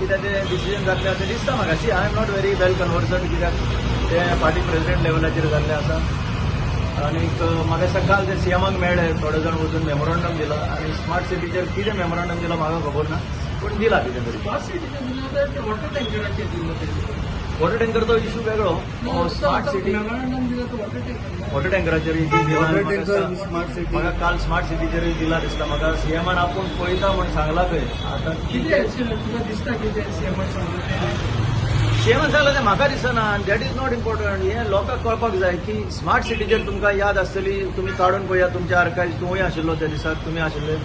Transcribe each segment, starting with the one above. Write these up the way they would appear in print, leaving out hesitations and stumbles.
कितें तें डिसिजन जातलें अशें दिसता म्हाका. See, I am not very well conversant, कित्याक तें पार्टी प्रेसिडेंट लेवलाचेर जाल्लें आसा. आनीक म्हाका दिसता काल ते सीएमाक मेळ्ळे थोडे जाण, वचून मेमोरंडम दिलां आनी स्मार्ट सिटीचेर कितें मेमोरंडम दिलां म्हाका खबर ना, पूण दिलां कितें तरी. स्मार्ट सिटीचे दिलं तर ते वॉटर टँकराचेर दिलं ते. वॉटर टँकरचो इशू वेगळो, स्मार्ट सिटी. मेमोरंडम दिलं तर वॉटर टँकर. वॉटर टँकराचेर दिला. Water tanker, smart city. म्हाका काल स्मार्ट सिटीचेरूय दिला दिसता म्हाका. सीएमान आपूण पळयता म्हूण सांगला खंय आतां. कितें अशें तुका दिसता कितें सीएमान सांगला तें? सीएमान सांगला तें म्हाका दिसना आनी that is not important. हें लोकांक कळपाक जाय की स्मार्ट सिटीचेर तुमकां याद आसतली, तुमी काडून पळयात तुमच्या आर्कायव्स. तुवूय आशिल्लो त्या दिसाक, तुमी आशिल्ले.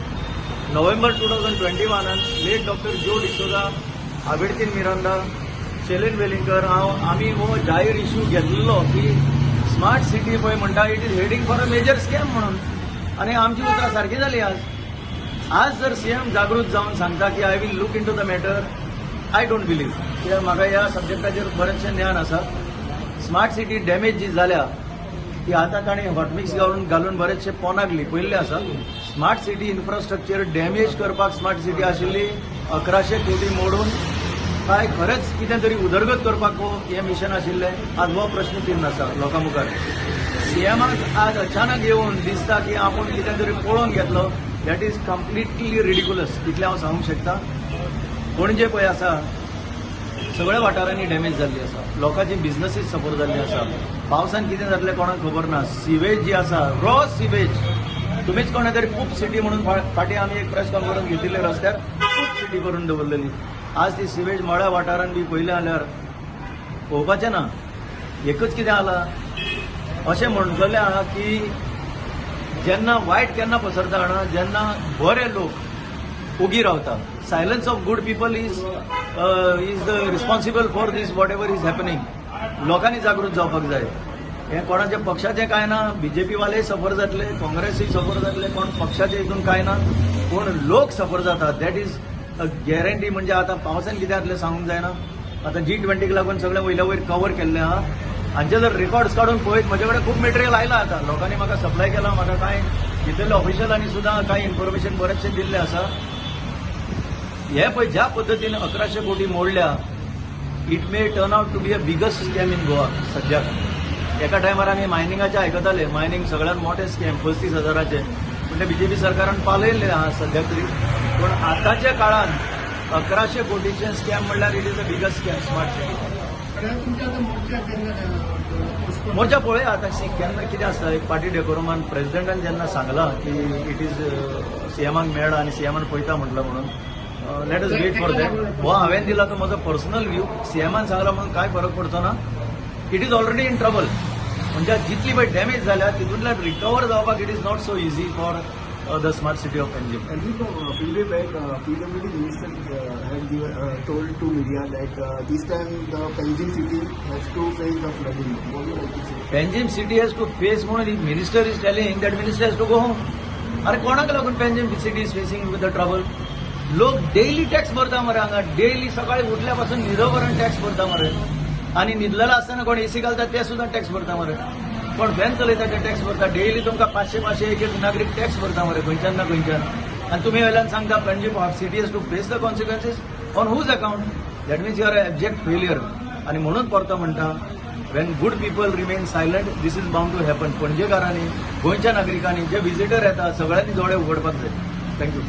नोव्हेंबर 2021न लेट डॉक्टर ज्यो डिसोजा, आबेर्तीन मिरांडा, शैलेन वेलिंगकर, हांव, आमी हो जाहीर इशू घेतलेलो की स्मार्ट सिटी पळय म्हणटा, it is heading for a major scam म्हणून. आनी आमची उतरां सारकी जाली आज. आज जर सीएम जागृत जावन सांगता की "I will look into the matter," I don't believe, कित्याक म्हाका ह्या सब्जेक्टाचेर बरेचशें ज्ञान आसा. स्मार्ट सिटी डॅमेज जी जाल्या ती आतां ताणें हॉटमिक्स घालून घालून बरेचशे पोनाक लिपयल्ले आसा. स्मार्ट सिटी इन्फ्रास्ट्रक्चर डॅमेज करपाक स्मार्ट सिटी आशिल्ली 1100 कोटी मोडून, काय खरेंच कितें तरी उदरगत करपाक हो हें मिशन आशिल्लें? आज हो प्रश्न चिन्न आसा लोकां मुखार. सीएमाक आज अचानक येवन दिसता की आपूण कितें तरी पळोवन घेतलो, that is completely ridiculous, इतलें हांव सांगूंक शकता. पणजे पळय आसा, सगळ्या वाठारांनी डॅमेज जाल्ली आसा, लोकांची बिझनसीस सफर जाल्ली आसा. पावसान कितें जातलें कोणाक खबर ना. सिवेज जी आसा, रॉ सिवेज, तुमीच कोणा तरी पूप सिटी म्हणून फाटीं आमी एक प्रेस कॉन्फरन्स घेतिल्ले, रस्त्यार पूप सिटी करून दवरलेली. आज ती सिवेज मळ्या वाठारान बी पळयलें जाल्यार पळोवपाचें ना. एकच कितें जाला, अशें म्हणटलें आहा की जेन्ना वायट केन्ना पसरता जाणा? जेन्ना बरे लोक ओगी रावता. Silence of good people is the responsible for this, whatever is happening. लोकांनी जागृत जावपाक जाय. हें कोणाच्या पक्षाचें कांय ना. बीजेपी वाले सफर जातले, काँग्रेसूय सफर जातले, कोण पक्षाचे हितून कांय ना, पूण लोक सफर जातात, that is a guarantee. म्हणजे आतां पावसान कितें जातलें सांगूंक जायना. आतां जी 20क लागून सगळें वयल्या वयर कवर केल्लें आहा. हांचे जर रेकॉर्ड्स काडून पळयत, म्हजे कडेन खूब मटेरियल आयलां. आतां लोकांनी म्हाका सप्लाय केला, म्हाका कांय भितरल्या ऑफिशियलांनी सुद्दां कांय इन्फॉर्मेशन बरेचशें दिल्लें आसा. हे पळय, ज्या पद्दतीन 1100 कोटी मोडल्या, it may turn out to be a biggest scam in Goa. सद्याक एका टायमार आमी मायनिंगाचे आयकताले, मायनिंग सगळ्यात मोठे स्कॅम 35 हजाराचे, पूण ते बीजेपी सरकारान पालयल्ले आहा सद्याक तरी. पूण आतांच्या काळान 1100 कोटीचे स्कॅम म्हणल्यार it is a biggest scam, smart city. आणि तुमच्या आता मोर्चा केन्ना postpone? मोर्चा पळया आतां. सी, केन्ना कितें आसता, एक पार्टी डेकोरमान प्रेसिडेंटान जेन्ना सांगलां की it is सीएमाक मेळ्ळा आनी सीएमान पळयता म्हटलां म्हणून, let us wait for that. हो हांवें दिला तो म्हजो पर्सनल व्यू. सीएमान सांगला म्हणून कांय फरक पडचो ना. It is already in trouble. म्हणजे जितली पळय डॅमेज जाल्या, तितूंतल्यान रिकवर जावपाक it is not so easy for the smart city of Panjim. Enrico, a few days back, PWD minister had told to media that this time the Panjim city has to face the flooding. What do you like to say? Panjim city has to face म्हणून if minister is telling, that minister has to go home. अरे, कोणाक लागून Panjim city is facing with the trouble? लोक daily tax भरता मरे हांगा. Daily सकाळी उठल्या पासून न्हिदोपर्यंत टॅक्स भरता मरे. आनी न्हिदलेलो आसतना कोण एसी घालता ते सुद्दां टॅक्स भरता मरे, कोण फॅन चलयता ते टॅक्स भरता. डेली तुमकां पांचशे पांचशे एक एक नागरीक टॅक्स भरता मरे खंयच्यान ना खंयच्यान. आनी तुमी वयल्यान सांगता Panjim city has to face the consequences. On whose account? That means you are abject failure. आनी म्हणून परतो म्हणटा, when good people remain silent, this is bound to happen. पणजेकारांनी, गोंयच्या नागरिकांनी, जे विजिटर येता, सगळ्यांनी दोळे उगडपाक जाय. Thank you.